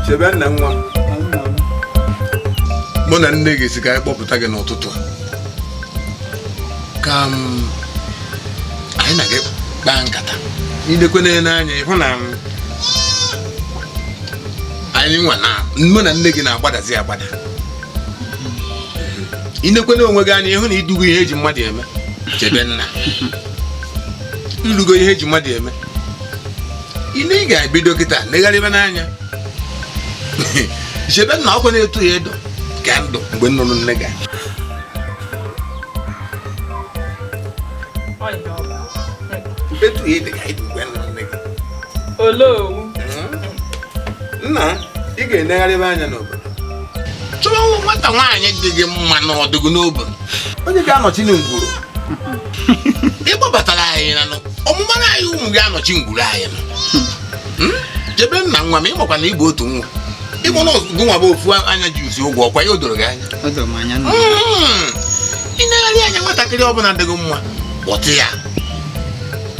Chebe nna nwa. Mụ na nne gị si ka anyị kpọpụta gị n'ụtụtụ a. Ka anyị na gị kpaa nkata. Ilekwe n'anya ịhụ na anyị nwa na mụ na nne gị na-agbadazi agbada. Ilekwe onwe gị anya ịhụ na idugo ihe eji mmadụ eme. Chebe nna. Ilugo ihe eji mmadụ eme. Ị ga-ebido kịta legharịba n'anya. Chebe nna ọkwa na-eto ya edo ka ndụ mgbe nnụnụ nne ga. Etu ya dị ka ịdụ mgbe nnụnụ nne gị. Olowu. Nna, ị ga-enegharịba anya n'obodo. Chọwa nwata nwaanyị dị gị mma n'ọdụgụ n'obodo. Onye ga-anọchi n'ngwuru. Ị gbabatara anyị na ọmụma na anyị ụmụ gị anọchi ngwuru anyị nọ. Chebe nna nwa m ịmakwa na ịbụ otu nwa. Ịbụ na ọgụ nwa bụ ofu anya ji usi ụgwọ ọkwa ya o doro gị anya. Ị na-egharị anya nwatakịrị ọbụla dịghị mma kpọtụ ya.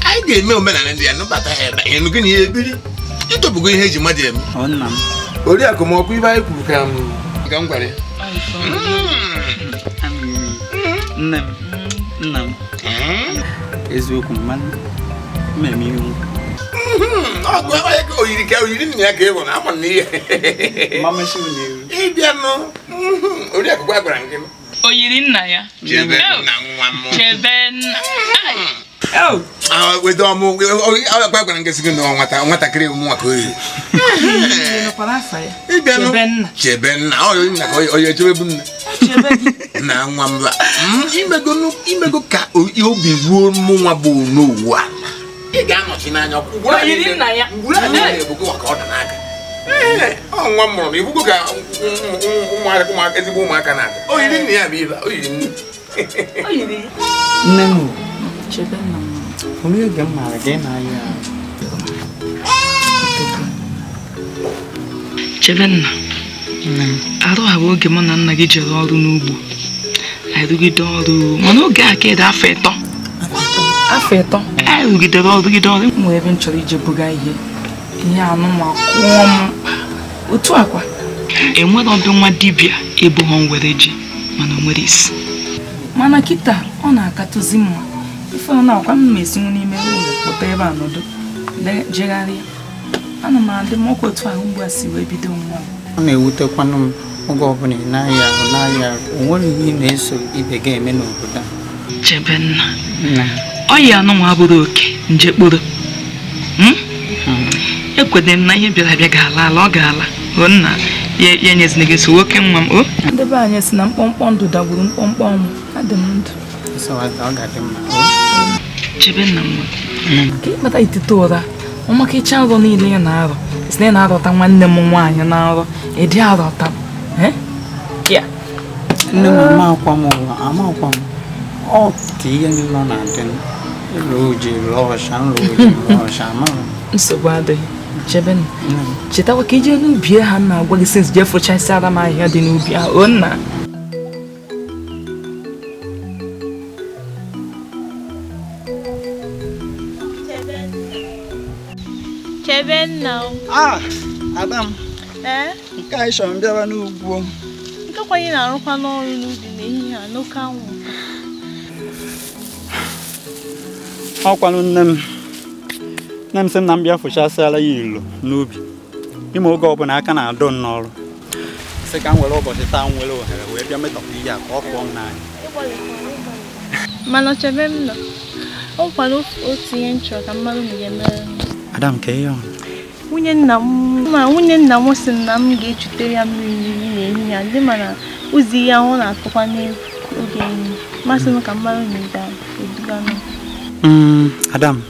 Anyị ga-eme omenala ndị ya nụbata ya ebe ịnụ gị na ihe ebiri ịtọpụgo ihe eji mmadụ eme. Oriakụ m ọkụ ibe anyị kwuru ka m gwara ya. Nne m, nna m, eziokwu mmanụ mmemme ihu. Oyiri ka oyiri nna ya ka ị bụ na ama na ihe. Ịbịa nụ oriakụ gwa gwara gị. Oyiri nna ya. Chebe nna nwa m. Chebe nna. Weta ọmụ agwa gwara gị sị gị na nwatakịrị ụmụ nwa ka oyiri. Ịbịa nụ chebe nna ọ nna ka onye chebe bụ nna. Na nwa m imego ka obi ruo mụ nwa bụ n'owu a. Ị ga-anọchi n'anya ngwuru anyị na-ebugo maka ọ dị n'aka. Ọ nwa m mụrụ na ibugo ka ụmụaka ezigbo ụmụaka na-aga. O yiri nna ya bụ ibe o yiri nne. Nne m. Chebe nna m. Olee oge m maara gị na-aya? Chebe nna. Arụ a bụ oge mụ na nna gị jere ọrụ n'ugbo. Anyị rụgide ọrụ mana oge a ka ịdị afọ ịtọ. Afọ ịtọ. Anyị rụgidere ọrụ rụgide ọrụ. M nwere ebe m chọrọ ije buga ihe. Ihe anụnwa kụọ m. Otu akwa. Enwere ọbịa nwa dibịa ebo ha nwere ji mana o nwere isi. Mana kịta ọ na-akatụzi mma. Ife ọ na-akwa m na-esinwu n'ime ụlọ pụta ebe a nọdụ jegharịa. Ana m adị m ọkwa otu ahụ mgbe a si wee bido nwa m. Ọ na-ewutekwanụ m oge ọbụla ị na-aya ahụ na-aya ahụ o nwere ihe ị na-eso ibe gị eme n'obodo a. Chebe nna. Ọya anụnwa abụrụ oke nje kporo. Ekwede m na ihe bịara abịa ga-ala ala ọ ga-ala. O nna ya enyezina gị nsogbu oke nwa m o. Ndị be anyị si na mkpọmkpọ ndụ dagburu mkpọmkpọ ọnwụ. Adị m ndụ. Chebe nna m. Ka ịkpata itete ụra ọmaka ịcha nrọ niile ya na-arọ. Si na ị na-arọta nwanne m nwaanyị na nrọ ịdị arọta m. Ya. Nne m amakwa m ụwa amakwa m. Ọ ka ihe niile ọ na-adị m. Ịlụ oji lụọ ọcha nlụ oji lụọ ọcha ama m. Nsogbu adịghị. Chebe nna. Chetakwa ka ije n'ubi ha na-agwa gị since jee fụchasịara m ahịhịa dị n'ubi ahụ. O nna. Chebe nna. Ah, Adam. Eh? Nke anyị chọrọ m bịawa n'ugbo. Nke kwa anyị na-arụkwa n'ọrụ n'ubi n'ehihie a n'oke anwụ. Ọkwanụ nne m. Nne m sị m na m bịa fụchasịala ya ilo n'ubi. Ime oge ọbụla aka na-adọ m n'ọrụ. Sị ka m were ụbọchị taa m nwere ohere wee bịa metọpụ ihe a ka ọ pụọ m n'anya. Mana chebe m nọ. Ọ nkwado otu ihe m chọrọ ka mmadụ m ga-emere m. Adam ka ihe ọ? Nwunye nna m sị na m ga-echutere ya mmiri n'ehihie a ndị mana ụzọ ihe ahụ na-atụkwa n'oge enyi. Masị m ka mmadụ m ga-eduga m. Adam,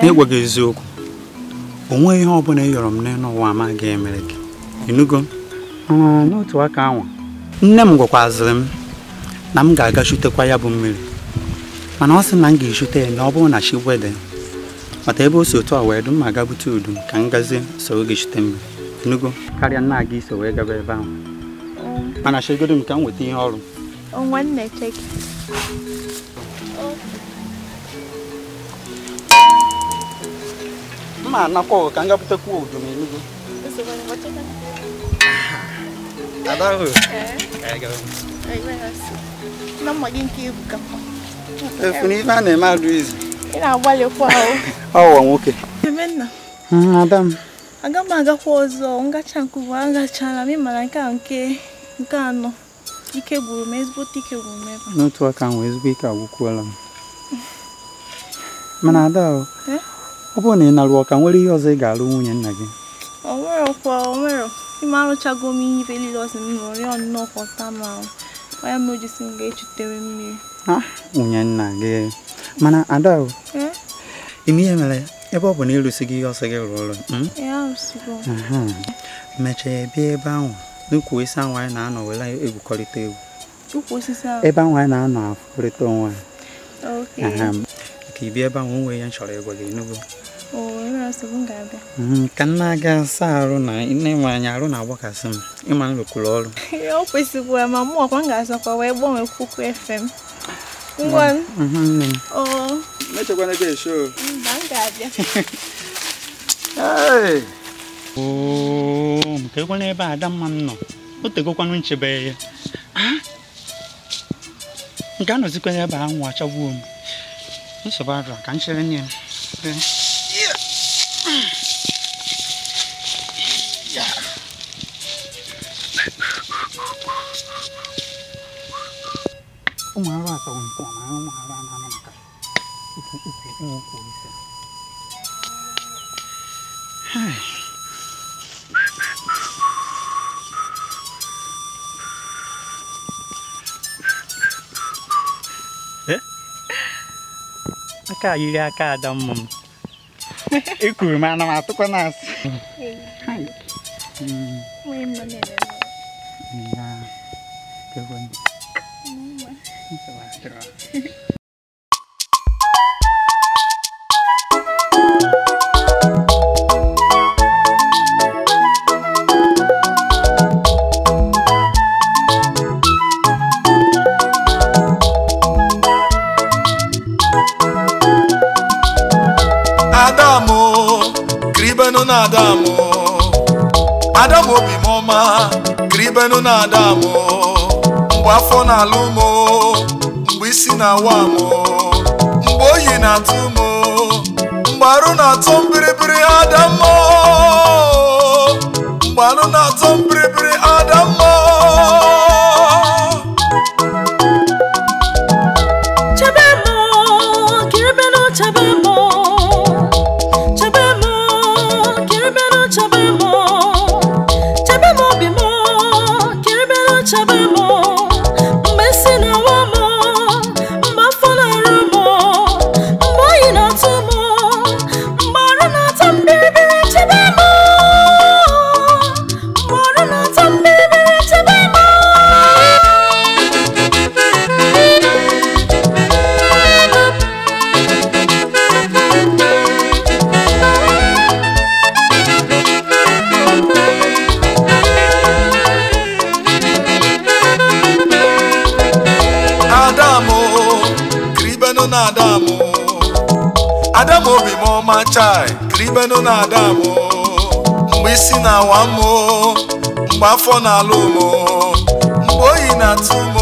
n'ịgwa gị eziokwu, o nweghị ihe ọbụla ị yọrọ m n'elu ụwa ama ga-emere gị. Ịnụgo? N'otu aka anwa, nne m gwakwazịrị m na m ga-aga chutekwa ya bụ mmiri. Mana ọ sị na m ga-echute ya na ọ bụrụ na chi wede. Mata ebe o si otu a wee dum ma ga bute udu ka m gazie soro gị chute mmiri. Ịnụgo? Karịa nna gị iso wee gaba ebe ahụ. Mana chegodo m ka m weta ihe ọrụ. Nwanne cheki. Ma nakwa ka m ga butekwa udu m ịnụgo. Ada o. Na mma gị nke ebuka. Efu n'ife a na-eme adụ izu. Ị na-agbalịkwa o. Ọwọ nwoke. Emenna. Ada m. Aga m agakwa ọzọ, ngacha nke ugbu a ngachala m ịmara nke a nke anọ. Ike gwụrụ m, ezigbote ike gwụrụ m ebe. N'otu aka ahụ ezigbo ike agwụkwuola m. Mana ada o, ọ bụrụ na ị narụ ọka nwere ihe ọzọ ị ga-alụ nwunye nna gị? O nwere kwa, o nwere. Ime arụchago m ihe ife niile ọ sị m rụọ nnọọ kọta m ahụ. Onye m ji sị m ga-echutere mmiri. Nwunye nna gị. Mana ada o, ime ihe mere ebe ọ bụ na ịlụsị gị ihe ọsọ gị rụrụ ọrụ. Mechaa bịa ebe ahụ n'ukwu osisi ahụ anyị na-anọ were egwukọrịta egwu. Ebe ahụ anyị na-anọ afụkọrịta onwe anyị. Ka ị bịa ebe ahụ onwe ya chọrọ ịgwa gị enugo. Ka nna ga asa arụ na nne m anya arụ na-agbakasị m ịma nrụkwuru ọrụ. O kwesịkwara ma mụ ọkwa m ga-asakwa wee gbanwee kwukwu efe m. Ngwa. Mechekwana ka esho. Mba, m ga-abịa. Nke ekwana ebe Adamma m nọ o tegokwanụ nchebe ya. Nke a nọzikwa ebe ahụ achagbuo m. Nsogbu adịrọ ka m chere nne m. Ụmụ arụ atọghị mpụ na ụmụ arụ anọ maka ukwu ukwu ise. Aka yiri aka Adamma m. Ekwuru m ana m atụkwa na asị. Kribenu na Adamu, Adamu obi m ọma, kribenu na Adamu. Mgbe afọ na-alụ m, mgbe isi na-awa m, mgbe oyi na-atụ m, mgbe arụ na-atọ m biribiri Adamu, mgbe arụ na-atọ m biribiri Adamu. Chebemo, kiribenu chebemo. Chebemo, kiribenu chebemo. Chebemo bimo, kiribenu chebemo. Mgbe si na-awa m, mgbe afọ na-arụ m, mgbe oyi na-atụ m, mgbe arụ na-atọ m biribiri chebemo. Mgbe arụ na-atọ m biribiri chebemo. Adamu, kribenu na Adamu. Adamu obi m ọma chai, kribenu na Adamu. Mgbe isi na-awa m, mgbe afọ na-alụ m, mgbe oyi na-atụ m,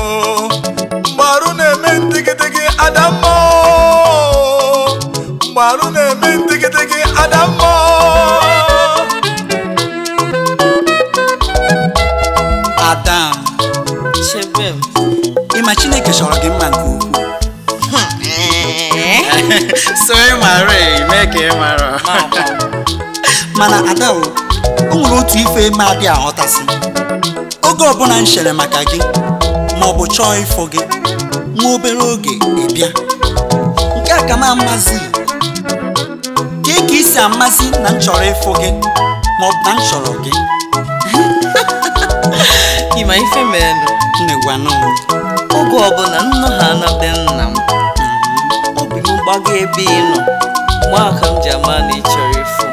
mgbe arụ na-eme ntigitigi Adamu, mgbe arụ na-eme ntigitigi Adamu. Adam, Chebem. Ịma Chineke chọrọ gị mma nke ukwuu. So ị mara ime ka ị mara. Mana Ada o nwere otu ife ime adị aghọtasị. Oge ọbụla m chere maka gị ma ọ bụ chọọ ịfụ gị, nwa obere oge ị bịa. Nke a ka m amasị. Ka ka isi amasị na m chọrọ ịfụ gị ma ọ bụ na m chọrọ gị. Ịma ife merenụ. Nne gwanụ m. Oge ọbụla nnọ ha na be nna m, obi m gbago ebe ị nọ, mgbe aka m ji ama na ị chọrọ ịfụ m.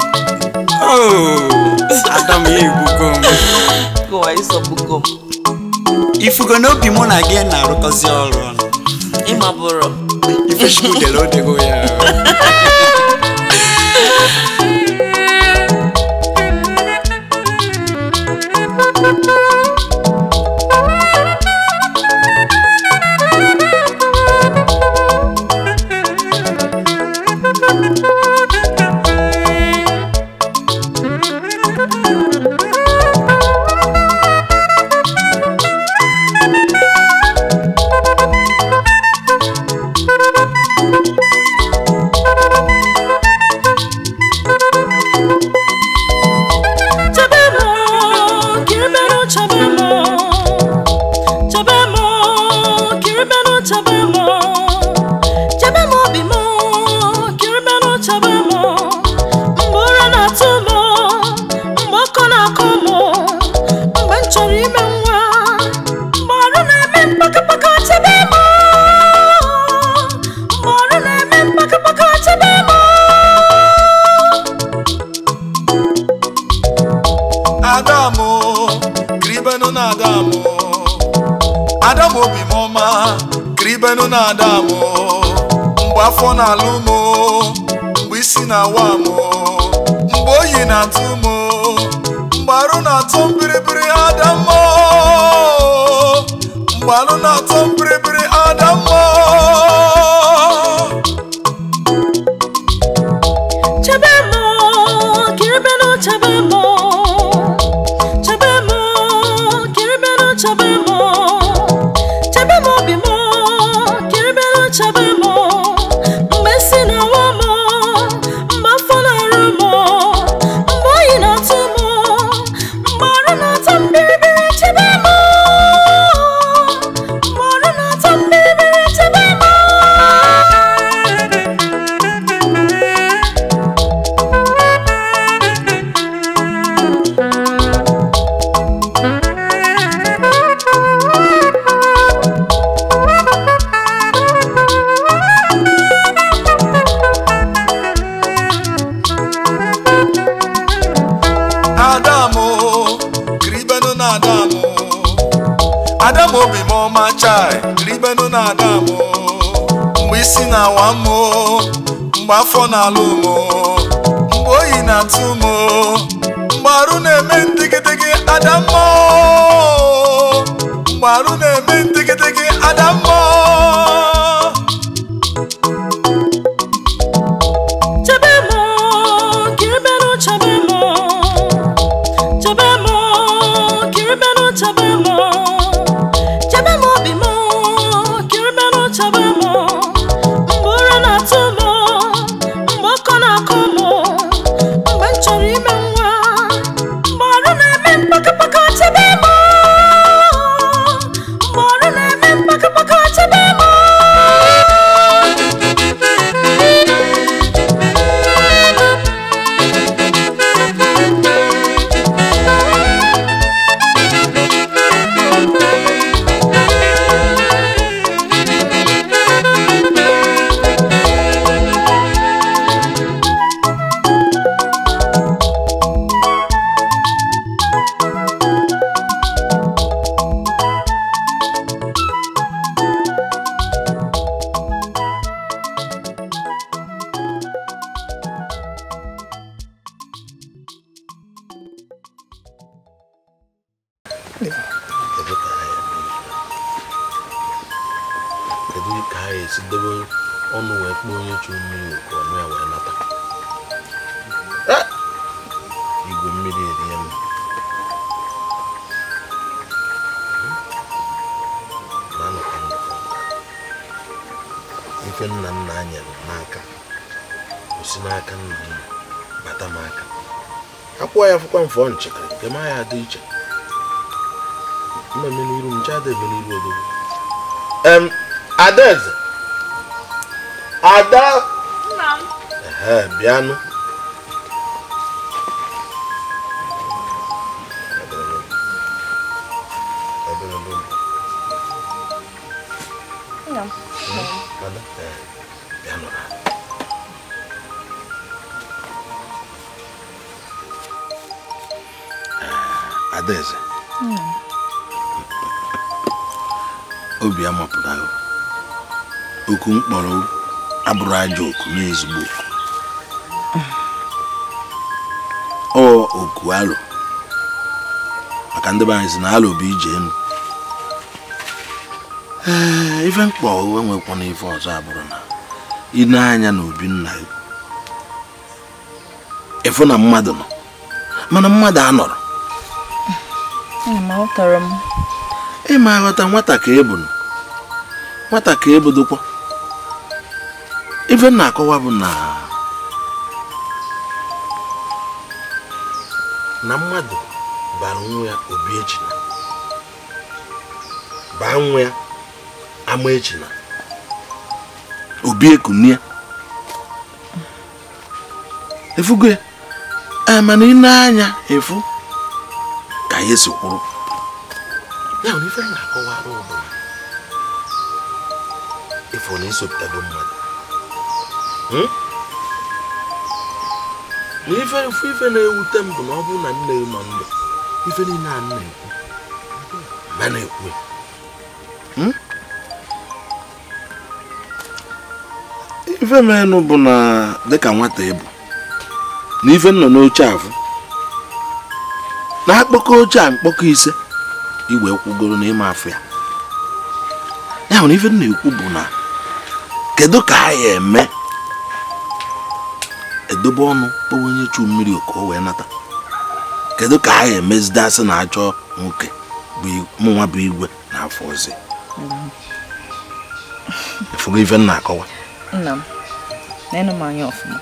Oh, Adam ya egbugo m. Gụwa ịsọgbugo m. Ifugo n'obi mụ na gị na-arụkọzi ọrụ ọnụ. Ịma bụrụ. Ife Chukwu dere odego ya. kiribenu na Adamu. Adamu obi m ọma, kiribenu na Adamu. Mgbe afọ na-alụ m, mgbe isi na-awa m, mgbe oyi na-atụ m, mgbe arụ na-atọ m biribiri Adamu. Mgbe arụ na-atọ m biribiri Adamu. Chebe m, kiribenu chebe m. Chebe m, kiribenu chebe m. Chebe m obi m, kiribenu chebe m. Mgbe si na-awa m, mgbe afọ na-arụ m, mgbe oyi na-atụ m, mgbe arụ na-atọ m biribiri chebe m. Mgbe arụ na-atọ m biribiri chebe m. Adamu, kiribenu na Adamu. Adamu obi m ọma chai, kiribenu na Adamu. Mgbe isi na-awa m, mgbe afọ na-alụ m, mgbe oyi na-atụ m, mgbe arụ na-eme ndigidigi Adamu. Mgbe arụ na-eme ndigidigi Adamu. Chebe m, kiribenu chebe m. Chebe m, kiribenu chebe m. Chebe m obi m, kiribenu chebe m. Mgbe ụra na-atụ m, mgbe ọkọ na-akọ m, mgbe m chọrọ ime nwa, mgbe ọrụ na-eme mkpakọkpakọ chebe m. Mgbe ọrụ na-eme mkpakọkpakọ chebe m. Kedu ka anyị esi debe ọnụ wee kpọọ onye chụrụ mmiri oku ọnụ ya wee nata? Igwe mmiri erie m. Na-anọkwa ndụ ife nna nna nyere n'aka, o si n'aka nna nna bata m aka. Akwụọ ya fụkwa mfọ nchekịrị nke ma ya dị iche. Mma eme n'iru m nche ada eme n'iru odogwu. Adaeze, Ada, ehe, bịanụ. Ada, bịanụ. Adaeze, obi amapụtaghị. Oku mkpọrọ abụrụ ajọ oku n'ezigbo oku. Ọ oku alụ maka ndị be anyị si na alụ bụ ije enu. Ee, ife mkpọ enwekwana ife ọzọ abụrụ na ị na-anya na obi nna gị, ịfụ na mmadụ nọ, mana mmadụ anọrọ. Ịma aghọta nwata ka ebu nọ, nwata ka ebu dịkwa. Ife na-akọwa bụ na mmadụ bara nwa ya obi echina, baa nwa ya ama echina, obi ekunie. Efugo ya, mana ị na-anya efu ka ya esi kwuru. Ya bụ ife na-akọwara bụ na ife ọ na-esopụtago mmadụ. Na ife na-ewute m bụ na ọ bụrụ na nne nọ ndụ, ife niile a na-ekwu Mana ekwu. Ife menụ bụ na dịka nwata ịbụ na ife nọ n'oche afụ na akpọkọ oche a mkpọkọ ise igwe kwugoro na ịma afụ ya. Ya na ife na-ekwu bụ na kedu ka a ya eme edobe ọnụ kpọwa onye chu mmiri ka o wee nata? Kedu ka a ya emezide asị na achọ nwoke bụ mụnwa bụ igwe na afọ ọzọ? Efugo ife na-akọwa. Nna m, na-enu m anya ọfụma.